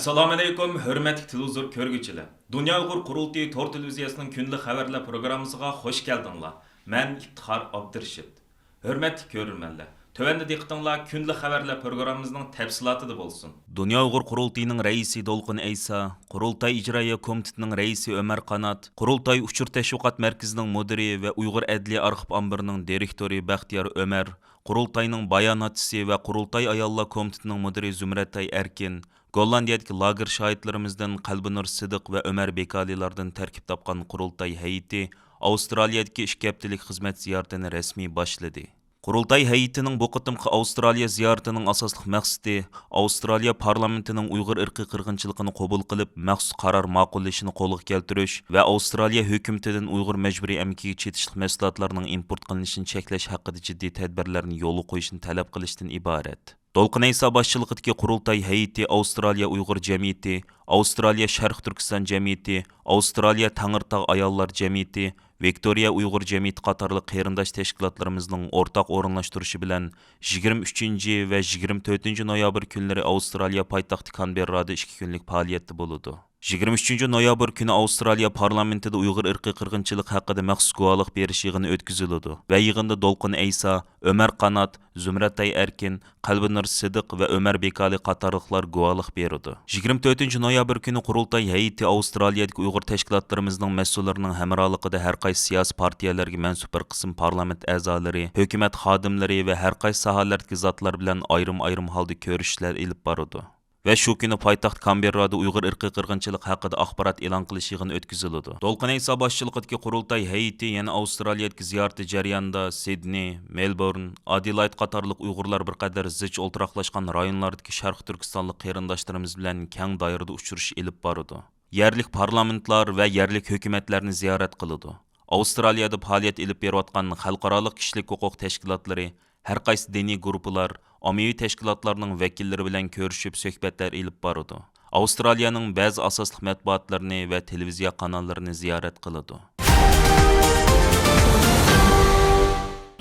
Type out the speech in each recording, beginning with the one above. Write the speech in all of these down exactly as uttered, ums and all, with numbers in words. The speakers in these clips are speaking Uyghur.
ئەسسالامۇئەلەيكۇم، ھۆرمەتلىك تېلېۋىزور كۆرگۈچىلەر! دۇنيا ئۇيغۇر قۇرۇلتىيى تور تېلېۋىزىيەسىنىڭ كۈندىلىك خەۋەرلەر پروگراممىسىغا خۇش كەلدىڭلار. مەن ئىپتىخار ئابدۇرېشىت. ھۆرمەتلىك كۆرۈرمەنلەر، تۆۋەندە دىققىتىڭلار كۈندىلىك خەۋەرلەر پروگراممىمىزنىڭ تەپسىلاتىدا بولسۇن. دۇنيا ئۇيغۇر قۇرۇلتىيىنىڭ رەئىسى دولقۇن ئەيسا، قۇرۇلتاي ئىجرائىيە كومىتېتىنىڭ رەئىسى ئۆمەر قانات، قۇرۇلتاي ئۇچۇر تەشۋىقات مەركىزىنىڭ مۇدىرى ۋە ئۇيغۇر ئەدلىيە ئارخىپ ئامبىرىنىڭ دىرېكتورى بەختىيار ئۆمەر، قۇرۇلتاينىڭ باياناتچىسى ۋە قۇرۇلتاي ئاياللار كومىتېتىنىڭ مۇدىرى زۇمرەتئاي ئەركىن، گوللاندىيەدىكى لاگېر شاھىتلىرىمىزدىن قەلبىنۇر سىدىق ۋە ئۆمەر بېكالىلاردىن تەركىب تاپقان قۇرۇلتاي ھەيئىتى ئاۋسترالىيەدىكى ئىككى ھەپتىلىك خىزمەت زىيارىتىنى رەسمىي باشلىدى. قۇرۇلتاي ھەيئىتىنىڭ بۇ قېتىمقى ئاۋسترالىيە زىيارىتىنىڭ ئاساسلىق مەقسىتى ئاۋسترالىيە پارلامېنتىنىڭ ئۇيغۇر ئىرقىي قىرغىنچىلىقىنى قوبۇل قىلىپ، مەخسۇس قارار ماقۇللىشىنى قولغا كەلتۈرۈش ۋە ئاۋسترالىيە ھۆكۈمىتىدىن ئۇيغۇر مەجبۇرىي ئەمگىكىگە چېتىشلىق مەھسۇلاتلارنىڭ ئىمپورت قىلىنىشىنى چەكلەش ھەققىدە جىددىي تەدبىرلەرنى يولغا قويۇشنى تەلەپ قىلىشتىن ئىبارەت. دولقۇن ئەيسا باشچىلىقىدىكى قۇرۇلتاي ھەيئىتى ئاۋسترالىيە ئۇيغۇر جەمئىيىتى، ئاۋسترالىيە شەرقىي تۈركىستان جەمئىيىتى، ئاۋسترالىيە تەڭرىتاغ ئاياللار جەمئىيىتى، ۋىكتورىيە ئۇيغۇر جەمئىيىتى قاتارلىق قېرىنداش تەشكىلاتلىرىمىزنىڭ ئورتاق ئورۇنلاشتۇرۇشى بىلەن، يىگىرمە ئۈچىنچى ۋە يىگىرمە تۆتىنچى نويابىر كۈنلىرى ئاۋسترالىيە پايتەختى كانبېررادا ئىككى كۈنلۈك پائالىيەتتە بولىدۇ. يىگىرمە ئۈچىنچى نويابىر كۈنى ئاۋسترالىيە پارلامېنتىدا ئۇيغۇر ئىرقىي قىرغىنچىلىق ھەققىدە مەخسۇس گۇۋاھلىق بېرىش يىغىنى ئۆتكۈزۈلىدۇ ۋە يىغىندا دولقۇن ئەيسا، ئۆمەر قانات، زۇمرەتئاي ئەركىن، قەلبىنۇر سىدىق ۋە ئۆمەر بېكالى قاتارلىقلار گۇۋاھلىق بېرىدۇ. يىگىرمە تۆتىنچى نويابىر كۈنى قۇرۇلتاي ھەيئىتى ئاۋسترالىيەدىكى ئۇيغۇر تەشكىلاتلىرىمىزنىڭ مەسئۇللىرىنىڭ ھەمراھلىقىدا ھەر قايسى سىياسىي پارتىيەلەرگە مەنسۇپ بىر قىسىم پارلامېنت ئەزالىرى، ھۆكۈمەت خادىملىرى ۋە ھەر قايسى ساھەلەردىكى زاتلار بىلەن ئايرىم-ئايرىم ھالدا كۆرۈشۈشلەر ئېلىپ بارىدۇ. ۋە شۇ كۈنى پايتەخت كانبېررادا ئۇيغۇر ئىرقىي قىرغىنچىلىق ھەققىدە ئاخبارات ئېلان قىلىش يىغىنى ئۆتكۈزۈلىدۇ. دولقۇن ئەيسا باشچىلىقىدىكى قۇرۇلتاي ھەيئىتى يەنە ئاۋسترالىيەدىكى زىيارىتى جەريانىدا سىدنېي، مېلبورن، ئادېلايد قاتارلىق ئۇيغۇرلار بىر قەدەر زىچ ئولتۇراقلاشقان رايونلاردىكى شەرقىي تۈركىستانلىق قېرىنداشلىرىمىز بىلەن كەڭ دائىرىدە ئۇچرىشىش ئېلىپ بارىدۇ. يەرلىك پارلامېنتلار ۋە يەرلىك ھۆكۈمەتلەرنى زىيارەت قىلىدۇ. ئاۋسترالىيەدە پائالىيەت ئېلىپ بېرىۋاتقان خەلقئارالىق كىشىلىك ھوقۇق تەشكىلاتلىرى، ھەر قايسى دىنىي گۇرۇپپىلار، ئاممىۋى تەشكىلاتلارنىڭ ۋەكىللىرى بىلەن كۆرۈشۈپ سۆھبەتلەر ئېلىپ بارىدۇ. ئاۋسترالىيەنىڭ بەزى ئاساسلىق مەتبۇئاتلىرىنى ۋە تېلېۋىزىيە قاناللىرىنى زىيارەت قىلىدۇ.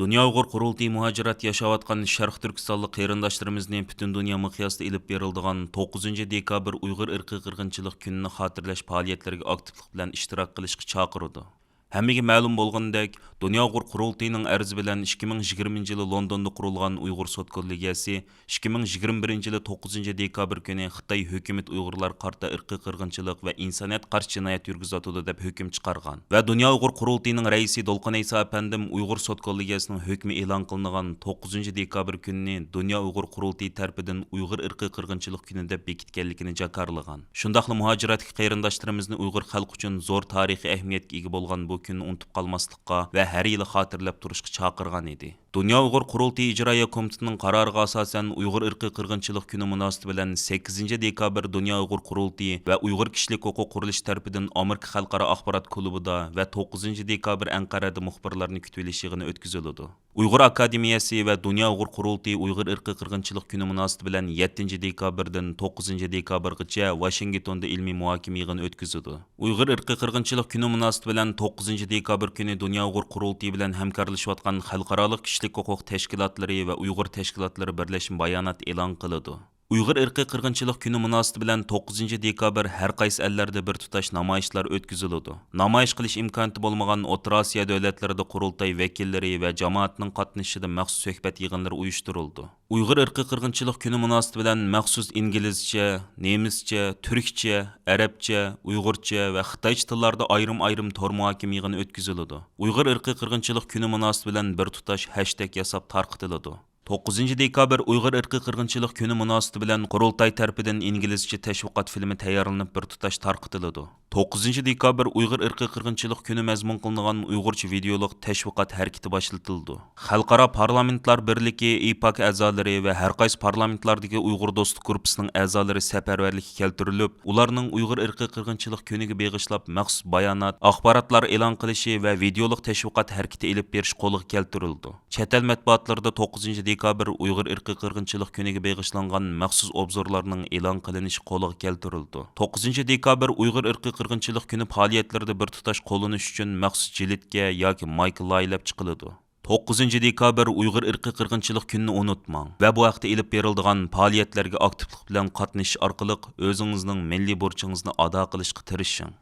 دۇنيا ئۇيغۇر قۇرۇلتىيى مۇھاجىرەتتە ياشاۋاتقان شەرقىي تۈركىستانلىق قېرىنداشلىرىمىزنى پۈتۈن دۇنيا مىقياسىدا ئېلىپ بېرىلىدىغان توققۇزىنچى دېكابىر ئۇيغۇر ئىرقىي قىرغىنچىلىق كۈنىنى خاتىرىلەش پائالىيەتلىرىگە ئاكتىپلىق بىلەن ئىشتىراك قىلىشقا چاقىرىدۇ. ھەممىگە مەلۇم بولغىنىدەك، دۇنيا ئۇيغۇر قۇرۇلتىيىنىڭ ئەرزى بىلەن ئىككى مىڭ يىگىرمىنچى يىلى لوندوندا قۇرۇلغان ئۇيغۇر سوت كوللېگىيەسى ئىككى مىڭ يىگىرمە بىرىنچى يىلى توققۇزىنچى دېكابىر كۈنى خىتاي ھۆكۈمىتى ئۇيغۇرلارغا قارىتا ئىرقىي قىرغىنچىلىق ۋە ئىنسانىيەتكە قارشى جىنايەت يۈرگۈزۈۋاتىدۇ دەپ ھۆكۈم چىقارغان ۋە دۇنيا ئۇيغۇر قۇرۇلتىيىنىڭ رەئىسى دولقۇن ئەيسا ئەپەندىم ئۇيغۇر سوت كوللېگىيەسىنىڭ ھۆكمى ئېلان قىلىنغان توققۇزىنچى دېكابىر كۈنىنى دۇنيا ئۇيغۇر قۇرۇلتىيى تەرىپىدىن ئۇيغۇر ئىرقىي قىرغىنچىلىق كۈنى دەپ بېكىتكەنلىكىنى جاكارلىغان. شۇنداقلا مۇھاجىرەتتىكى قېرىنداشلىرىمىزنى ئۇيغۇر خەلقى ئۈچۈن زور تارىخىي ئەھمىيەتكە ئىگە بولغان بۇ كۈننى ئۇنتۇپ قالماسلىققا ۋە ھەر يىلى خاتىرىلەپ تۇرۇشقا چاقىرغان ئىدى. دۇنيا ئۇيغۇر قۇرۇلتىيى ئىجرائىيە كومىتېتىنىڭ قارارىغا ئاساسەن، ئۇيغۇر ئىرقىي قىرغىنچىلىق كۈنى مۇناسىۋىتى بىلەن سەككىزىنچى دېكابىر دۇنيا ئۇيغۇر قۇرۇلتىيى ۋە ئۇيغۇر كىشىلىك ھوقۇق قۇرۇلۇشى تەرىپىدىن ئامېرىكا خەلقئارا ئاخبارات كۇلۇبىدا ۋە توققۇزىنچى دېكابىر ئەنقەرەدە مۇخبىرلارنى كۈتۈۋېلىش يىغىنى ئۆتكۈزۈلىدۇ. ئۇيغۇر ئاكادېمىيەسى ۋە دۇنيا ئۇيغۇر قۇرۇلتىيى ئۇيغۇر ئىرقىي قىرغىنچىلىق كۈنى مۇناسىۋىتى بىلەن يەتتىنچى دېكابىردىن توققۇزىنچى دېكابىرغىچە ۋاشىنگتوندا ئىلمىي مۇھاكىمە يىغىنى ئۆتكۈزىدۇ. ئۇيغۇر ئىرقىي قىرغىنچىلىق كۈنى مۇناسىۋىتى بىلەن توققۇزىنچى دېكابىر كۈنى دۇنيا ئۇيغۇر قۇرۇلتىيى بىلەن ھەمكارلىشىۋاتقان خەلقئارالىق كىشىلىك ھوقۇق تەشكىلاتلىرى ۋە ئۇيغۇر تەشكىلاتلىرى بىرلەشمە بايانات ئېلان قىلىدۇ. ئۇيغۇر ئىرقىي قىرغىنچىلىق كۈنى مۇناسىۋىتى بىلەن توققۇزىنچى دېكابىر ھەر قايسى ئەللەردە بىر تۇتاش نامايىشلار ئۆتكۈزۈلىدۇ. نامايىش قىلىش ئىمكانىيىتى بولمىغان ئوتتۇرا ئاسىيا دۆلەتلىرىدە قۇرۇلتاي ۋەكىللىرى ۋە جامائەتنىڭ قاتنىشىشىدا مەخسۇس سۆھبەت يىغىنلىرى ئۇيۇشتۇرۇلىدۇ. ئۇيغۇر ئىرقىي قىرغىنچىلىق كۈنى مۇناسىۋىتى بىلەن مەخسۇس ئىنگلىزچە، نېمىسچە، تۈركچە، ئەرەبچە، ئۇيغۇرچە ۋە خىتايچە تىللاردا ئايرىم-ئايرىم تور مۇھاكىمە يىغىنى ئۆتكۈزۈلىدۇ. ئۇيغۇر ئىرقىي قىرغىنچىلىق كۈنى مۇناسىۋىتى بىلەن بىر تۇتاش ھەشتەگ ياساپ تارقىتىلىدۇ. توققۇزىنچى دېكابىر ئۇيغۇر ئىرقىي قىرغىنچىلىق كۈنى مۇناسىۋىتى بىلەن قۇرۇلتاي تەرىپىدىن ئىنگلىزچە تەشۋىقات فىلىمى تەييارلىنىپ بىر تۇتاش تارقىتىلىدۇ. توققۇزىنچى دېكابىر ئۇيغۇر ئىرقىي قىرغىنچىلىق كۈنى مەزمۇن قىلىنغان ئۇيغۇرچە ۋىدېئولۇق تەشۋىقات ھەرىكىتى باشلىتىلىدۇ. خەلقئارا پارلامېنتلار بىرلىكى، ئىپاك ئەزالىرى ۋە ھەر قايسى پارلامېنتلاردىكى ئۇيغۇر دوستلۇق گۇرۇپپىسىنىڭ ئەزالىرى سەپەرۋەرلىككە كەلتۈرۈلۈپ، ئۇلارنىڭ ئۇيغۇر ئىرقىي قىرغىنچىلىق كۈنىگە بېغىشلاپ مەخسۇس بايانات، ئاخباراتلار ئېلان قىلىشى ۋە ۋىدېئولۇق تەشۋىقات ھەرىكىتى ئېلىپ بېرىش قولغا كەلتۈرۈلىدۇ. چەت ئەل مەتبۇئاتلىرىدا توققۇزىنچى دېكابىر ئۇيغۇر ئىرقىي قىرغىنچىلىق كۈنىگە بېغىشلانغان مەخسۇس ئوبزورلارنىڭ ئېلان قىلىنىشى قولغا كەلتۈرۈلىدۇ. توققۇزىنچى دېكابىر ئۇيغۇر ئىرقىي قىرغىنچىلىق كۈنى پائالىيەتلىرىدە بىر تۇتاش قوللىنىش ئۈچۈن مەخسۇس جىلىتكە ياكى مايكا لايىھەلەپ چىقىلىدۇ. توققۇزىنچى دېكابىر ئۇيغۇر ئىرقىي قىرغىنچىلىق كۈنىنى ئۇنتۇماڭ ۋە بۇ ھەقتە ئېلىپ بېرىلىدىغان پائالىيەتلەرگە ئاكتىپلىق بىلەن قاتنىشىش ئارقىلىق ئۆزىڭىزنىڭ مىللىي بۇرچىڭىزنى ئادا قىلىشقا تىرىشىڭ.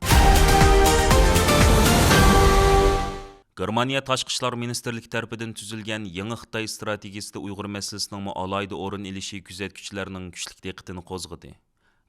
گېرمانىيە تاشقى ئىشلار مىنىستىرلىكى تەرىپىدىن تۈزۈلگەن يېڭى خىتاي ئىستراتېگىيىسىدە ئۇيغۇر مەسىلىسىنىڭمۇ ئالاھىدە ئورۇن ئېلىشى كۆزەتكۈچىلەرنىڭ كۈچلۈك دىققىتىنى قوزغىدى.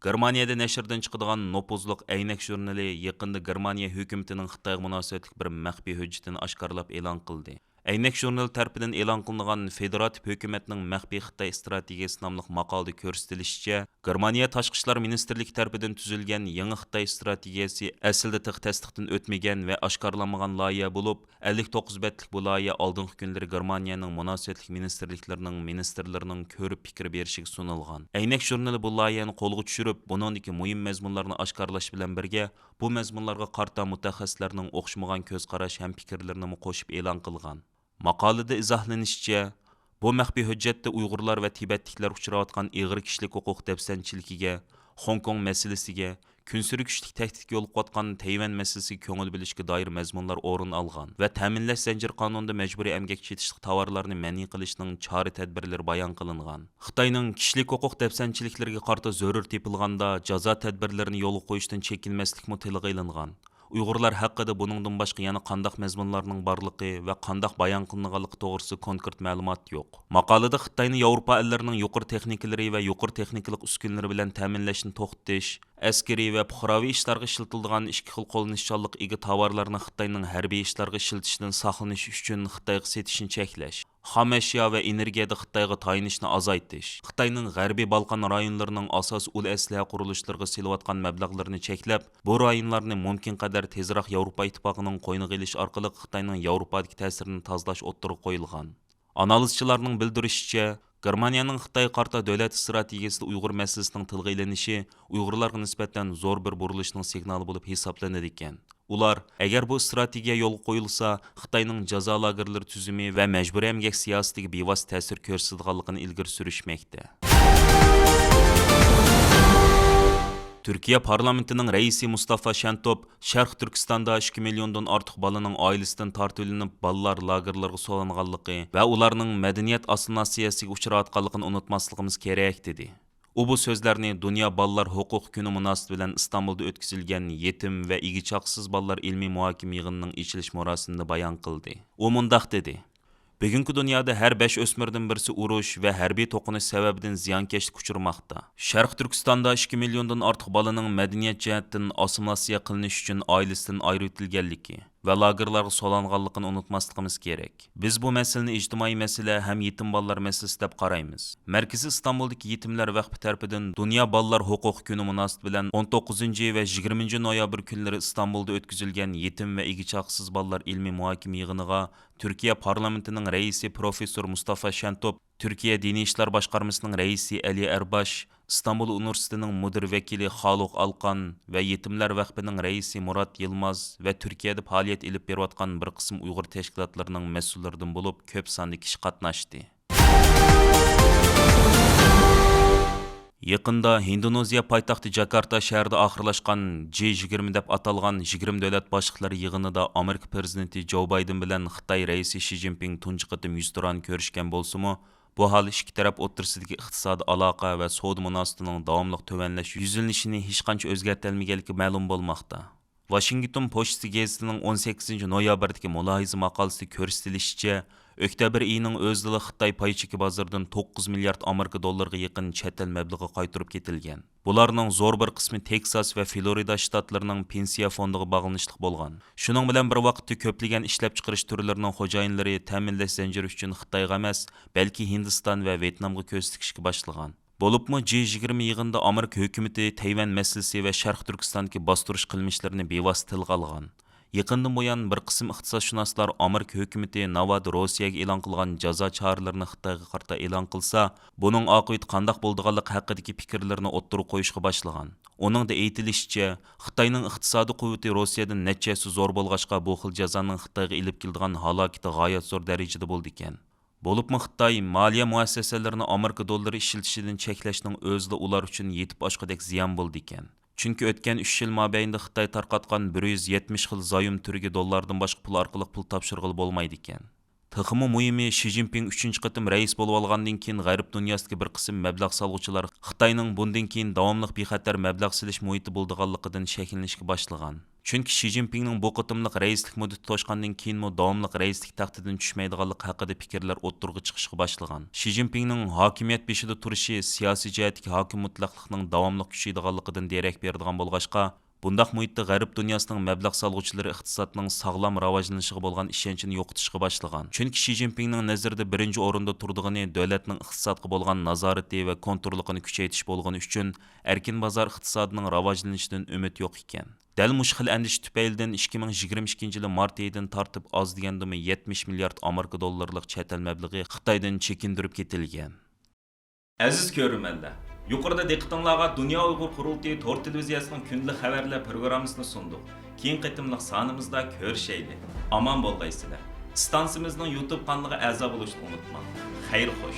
گېرمانىيەدە نەشردىن چىقىدىغان نوپۇزلۇق ئەينەك ژۇرنىلى يېقىندا گېرمانىيە ھۆكۈمىتىنىڭ خىتايغا مۇناسىۋەتلىك بىر مەخپىي ھۆججىتىنى ئاشكارىلاپ ئېلان قىلدى. ئەينەك ژۇرنىلى تەرىپىدىن ئېلان قىلىنغان فېدېراتىپ ھۆكۈمەتنىڭ مەخپىي خىتاي ئىستراتېگىيىسى ناملىق ماقالىدە كۆرسىتىلىشىچە، گېرمانىيە تاشقى ئىشلار مىنىستىرلىكى تەرىپىدىن تۈزۈلگەن يېڭى خىتاي ئىستراتېگىيەسى ئەسلىدە تېخى تەستىقتىن ئۆتمىگەن ۋە ئاشكارىلانمىغان لايىھە بولۇپ، ئەللىك توققۇز بەتلىك بۇ لايىھە ئالدىنقى كۈنلىرى گېرمانىيەنىڭ مۇناسىۋەتلىك مىنىستىرلىكلىرىنىڭ مىنىستىرلىرىنىڭ كۆرۈپ پىكىر بېرىشىگە سۇنۇلغان. ئەينەك ژۇرنىلى بۇ لايىھەنى قولغا چۈشۈرۈپ، بۇنىڭدىكى مۇھىم مەزمۇنلارنى ئاشكارىلاش بىلەن بىرگە، بۇ مەزمۇنلارغا قارىتا مۇتەخەسسىسلەرنىڭ ئوخشىمىغان كۆز قاراش ھەم پىكىرلىرىنىمۇ قوشۇپ ئېلان قىلغان. ماقالىدە ئىزاھلىنىشىچە، بۇ مەخپىي ھۆججەتتە ئۇيغۇرلار ۋە تىبەتلىكلەر ئۇچراۋاتقان ئېغىر كىشىلىك ھوقۇق دەپسەندىچىلىكىگە، خوڭكوڭ مەسىلىسىگە، كۈنسېرى كۈچلۈك تەھدىتكە يولۇقۇۋاتقان تەيۋەن مەسىلىسىگە كۆڭۈل بۆلۈشكە دائىر مەزمۇنلار ئورۇن ئالغان ۋە تەمىنلەش زەنجىرى قانۇنىدا مەجبۇرىي ئەمگەك چېتىشلىق تاۋارلارنى مەنئى قىلىشنىڭ چارە تەدبىرلىرى بايان قىلىنغان. خىتاينىڭ كىشىلىك ھوقۇق دەپسەندىچىلىكلىرىگە قارىتا زۆرۈر تېپىلغاندا جازا تەدبىرلىرىنى يولغا قويۇشتىن چېكىنمەسلىكمۇ تىلغا ئېلىنغان. ئۇيغۇرلار ھەققىدە بۇنىڭدىن باشقا يەنە قانداق مەزمۇنلارنىڭ بارلىقى ۋە قانداق بايان قىلىنغانلىقى توغرىسىدا كونكرېت مەلۇمات يوق. ماقالىدە خىتاينى ياۋروپا ئەللىرىنىڭ يۇقىرى تېخنىكىلىرى ۋە يۇقىرى تېخنىكىلىق ئۈسكۈنىلىرى بىلەن تەمىنلەشنى توختىتىش، ئەسكىرىي ۋە پۇقراۋى ئىشلارغا ئىشلىتىلىدىغان ئىككى خىل قوللىنىشچانلىققا ئىگە تاۋارلارنى خىتاينىڭ ھەربىي ئىشلارغا ئىشلىتىشىدىن ساقلىنىش ئۈچۈن خىتايغا سېتىشنى چەكلەش، خام ئەشيا ۋە ئېنېرگىيەدە خىتايغا تايىنىشنى ئازايتىش، خىتاينىڭ غەربىي بالقان رايونلىرىنىڭ ئاساسىي ئۇل ئەسلىھە قۇرۇلۇشلىرىغا سېلىۋاتقان مەبلەغلىرىنى چەكلەپ، بۇ رايونلارنى مۇمكىنقەدەر تېزراق ياۋروپا ئىتتىپاقىنىڭ قوينىغا ئېلىش ئارقىلىق خىتاينىڭ ياۋروپادىكى تەسىرىنى تازىلاش ئوتتۇرىغا قويۇلغان. ئانالىزچىلارنىڭ بىلدۈرۈشىچە، گېرمانىيەنىڭ خىتايغا قارىتا دۆلەت ئىستراتېگىيىسىدە ئۇيغۇر مەسىلىسىنىڭ تىلغا ئېلىنىشى ئۇيغۇرلارغا نىسبەتەن زور بىر بۇرۇلۇشنىڭ سىگنالى بولۇپ ھېسابلىنىدىكەن. ئۇلار، ئەگەر بۇ ئىستراتېگىيە يولغا قويۇلسا، خىتاينىڭ جازا لاگېرلىرى تۈزۈمى ۋە مەجبۇرىي ئەمگەك سىياسىتىگە بىۋاسىتە تەسىر كۆرسىتىدىغانلىقىنى ئىلگىرى سۈرۈشمەكتە. تۈركىيە پارلامېنتىنىڭ رەئىسى مۇستافا شەنتوپ شەرقىي تۈركىستاندا ئىككى مىليوندىن ئارتۇق بالىنىڭ ئائىلىسىدىن تارتىۋېلىنىپ، بالىلار لاگېرلىرىغا سولانغانلىقى ۋە ئۇلارنىڭ مەدەنىيەت ئاسسىمىلياتسىيەسىگە ئۇچراۋاتقانلىقىنى ئۇنتۇماسلىقىمىز كېرەك، دېدى. ئۇ بۇ سۆزلەرنى دۇنيا بالىلار ھوقۇقى كۈنى مۇناسىۋىتى بىلەن ئىستانبۇلدا ئۆتكۈزۈلگەن يېتىم ۋە ئىگە-چاقىسىز بالىلار ئىلمىي مۇھاكىمە يىغىنىنىڭ ئېچىلىش مۇراسىمىدا بايان قىلدى. ئۇ مۇنداق دېدى: بۈگۈنكى دۇنيادا ھەر بەش ئۆسمۈردىن بىرسى ئۇرۇش ۋە ھەربىي توقۇنۇش سەۋەبىدىن زىيانكەشلىككە ئۇچرىماقتا. شەرقىي تۈركىستاندا ئىككى مىليوندىن ئارتۇق بالىنىڭ مەدەنىيەت جەھەتتىن ئاسسىمىلياتسىيە قىلىنىش ئۈچۈن ئائىلىسىدىن ئايرىۋېتىلگەنلىكى ۋە لاگېرلارغا سولانغانلىقىنى ئۇنتۇماسلىقىمىز كېرەك. بىز بۇ مەسىلىنى ئىجتىمائىي مەسىلە ھەم يېتىم بالىلار مەسىلىسى دەپ قارايمىز. مەركىزى ئىستانبۇلدىكى يېتىملەر ۋەقپى تەرىپىدىن دۇنيا بالىلار ھوقۇقى كۈنى مۇناسىۋىتى بىلەن ئون توققۇزىنچى ۋە يىگىرمىنچى نويابىر كۈنلىرى ئىستانبۇلدا ئۆتكۈزۈلگەن يېتىم ۋە ئىگە-چاقىسىز بالىلار ئىلمىي مۇھاكىمە يىغىنىغا تۈركىيە پارلامېنتىنىڭ رەئىسى پروفېسسور مۇستافا شەنتوپ، تۈركىيە دىنىي ئىشلار باشقارمىسىنىڭ رەئىسى ئەلى ئەرباش، ئىستانبۇل ئۇنىۋېرسىتېتىنىڭ مۇدىر ۋەكىلى خالۇق ئالقان ۋە يېتىملەر ۋەقپىنىڭ رەئىسى مۇرات يىلماز ۋە تۈركىيەدە پائالىيەت ئېلىپ بېرىۋاتقان بىر قىسىم ئۇيغۇر تەشكىلاتلىرىنىڭ مەسئۇللىرىدىن بولۇپ كۆپ ساندا كىشى قاتناشتى. يېقىندا ھىندونېزىيە پايتەختى جاكارتا شەھىرىدە ئاخىرلاشقان جى يىگىرمە دەپ ئاتالغان يىگىرمە دۆلەت باشلىقلىرى يىغىنىدا ئامېرىكا پىرېزىدېنتى جو بايدېن بىلەن خىتاي رەئىسى شى جىنپىڭ تۇنجى قېتىم يۈزتۇرانە كۆرۈشكەن بولسىمۇ، بۇ ھال ئىككى تەرەپ ئوتتۇرىسىدىكى ئىقتىسادىي ئالاقە ۋە سودا مۇناسىۋىتىنىڭ داۋاملىق تۆۋەنلەش يۈزلىنىشىنى ھېچقانچە ئۆزگەرتەلمىگەنلىكى مەلۇم بولماقتا. ۋاشىنگتون پوچتىسى گېزىتىنىڭ ئون سەككىزىنچى نويابىردىكى مۇلاھىزە ماقالىسىدە كۆرسىتىلىشىچە، ئۆكتەبىر ئېيىنىڭ ئۆزىدىلا خىتاي پاي چېكى بازىرىدىن توققۇز مىليارد ئامېرىكا دوللىرىغا يېقىن چەت ئەل مەبلىغى قايتۇرۇپ كېتىلگەن. بۇلارنىڭ زور بىر قىسمى تېكساس ۋە فلورىدا شتاتلىرىنىڭ پېنسىيە فوندىغا باغلىنىشلىق بولغان. شۇنىڭ بىلەن بىر ۋاقىتتا، كۆپلىگەن ئىشلەپچىقىرىش تۈرلىرىنىڭ خوجايىنلىرى تەمىنلەش زەنجىرى ئۈچۈن خىتايغا ئەمەس، بەلكى ھىندىستان ۋە ۋيېتنامغا كۆز تىكىشكە باشلىغان. بولۇپمۇ جى يىگىرمە يىغىنىدا ئامېرىكا ھۆكۈمىتى تەيۋەن مەسىلىسى ۋە شەرقىي تۈركىستاندىكى باستۇرۇش قىلمىشلىرىنى بىۋاسىتە تىلغا ئالغان. يېقىندىن بۇيان، بىر قىسىم ئىقتىسادشۇناسلار ئامېرىكا ھۆكۈمىتى ناۋادا روسىيەگە ئېلان قىلغان جازا چارىلىرىنى خىتايغا قارىتا ئېلان قىلسا، بۇنىڭ ئاقىۋىتى قانداق بولىدىغانلىقى ھەققىدىكى پىكىرلىرىنى ئوتتۇرىغا قويۇشقا باشلىغان. ئۇنىڭدا ئېيتىلىشىچە، خىتاينىڭ ئىقتىسادىي قۇۋۋىتى روسىيەدىن نەچچە ھەسسە زور بولغاچقا، بۇ خىل جازانىڭ خىتايغا ئېلىپ كېلىدىغان ھالاكىتى غايەت زور دەرىجىدە بولىدىكەن. بولۇپمۇ خىتاي مالىيە مۇئەسسەسەلىرىنى ئامېرىكا دوللىرى ئىشلىتىشىدىن چەكلەشنىڭ ئۆزىلا ئۇلار ئۈچۈن يېتىپ ئاشقۇدەك زىيان بولىدىكەن. چۈنكى ئۆتكەن ئۈچ يىل مابەينىدە خىتاي تارقاتقان بىر يۈز يەتمىش خىل زايوم تۈرىگە دوللاردىن باشقا پۇل ئارقىلىق پۇل تاپشۇرغىلى بولمايدىكەن. تېخىمۇ مۇھىمى، شى جىنپىڭ ئۈچىنچى قېتىم رەئىس بولۇۋالغاندىن كېيىن، غەرب دۇنياسىدىكى بىر قىسىم مەبلەغ سالغۇچىلار خىتاينىڭ بۇندىن كېيىن داۋاملىق بىخەتەر مەبلەغ سېلىش مۇھىتى بولىدىغانلىقىدىن شەكلىنىشكە باشلىغان. چۈنكى شى جىنپىڭنىڭ بۇ قېتىملىق رەئىسلىك مۇددىتى توشقاندىن كېيىنمۇ داۋاملىق رەئىسلىك تەختىدىن چۈشمەيدىغانلىقى ھەققىدە پىكىرلەر ئوتتۇرىغا چىقىشقا باشلىغان. شى جىنپىڭنىڭ ھاكىمىيەت بېشىدا تۇرۇشى سىياسىي جەھەتتىكى ھاكىم مۇتلەقلىقنىڭ داۋاملىق كۈچىيىدىغانلىقىدىن دېرەك بېرىدىغان بولغاچقا، بۇنداق مۇھىتتا غەرب دۇنياسىنىڭ مەبلەغ سالغۇچىلىرى ئىقتىسادنىڭ ساغلام راۋاجلىنىشىغا بولغان ئىشەنچىنى يوقىتىشقا باشلىغان. چۈنكى شى جىنپىڭنىڭ نەزىرىدە بىرىنچى ئورۇندا تۇرىدىغىنى دۆلەتنىڭ ئىقتىسادقا بولغان نازارىتى ۋە كونتروللۇقىنى كۈچەيتىش بولغىنى ئۈچۈن، ئەركىن بازار ئىقتىسادىنىڭ راۋاجلىنىشىدىن ئۈمىد يوق ئىكەن. دەل مۇشۇ خىل ئەندىشە تۈپەيلىدىن ئىككى مىڭ يىگىرمە ئىككىنچى يىلى مارت ئېيىدىن تارتىپ ئاز دېگەندىمۇ يەتمىش مىليارد ئامېرىكا دوللىرىلىق چەت ئەل مەبلىغى خىتايدىن چېكىندۈرۈپ كېتىلگەن. ئەزىز كۆرۈرمەنلەر، يۇقىرىدا دىققىتىڭلارغا دۇنيا ئۇيغۇر قۇرۇلتىيى تور تېلېۋىزىيەسىنىڭ كۈندىلىك خەۋەرلەر پروگراممىسىنى سۇندۇق. كېيىنكى قېتىملىق سانىمىزدا كۆرۈشەيلى. ئامان بولغايسىلەر. ئىستانسىمىزنىڭ يۇتۇب قانىلىغا ئەزا بولۇشنى ئۇنتۇماڭ. خەير خوش.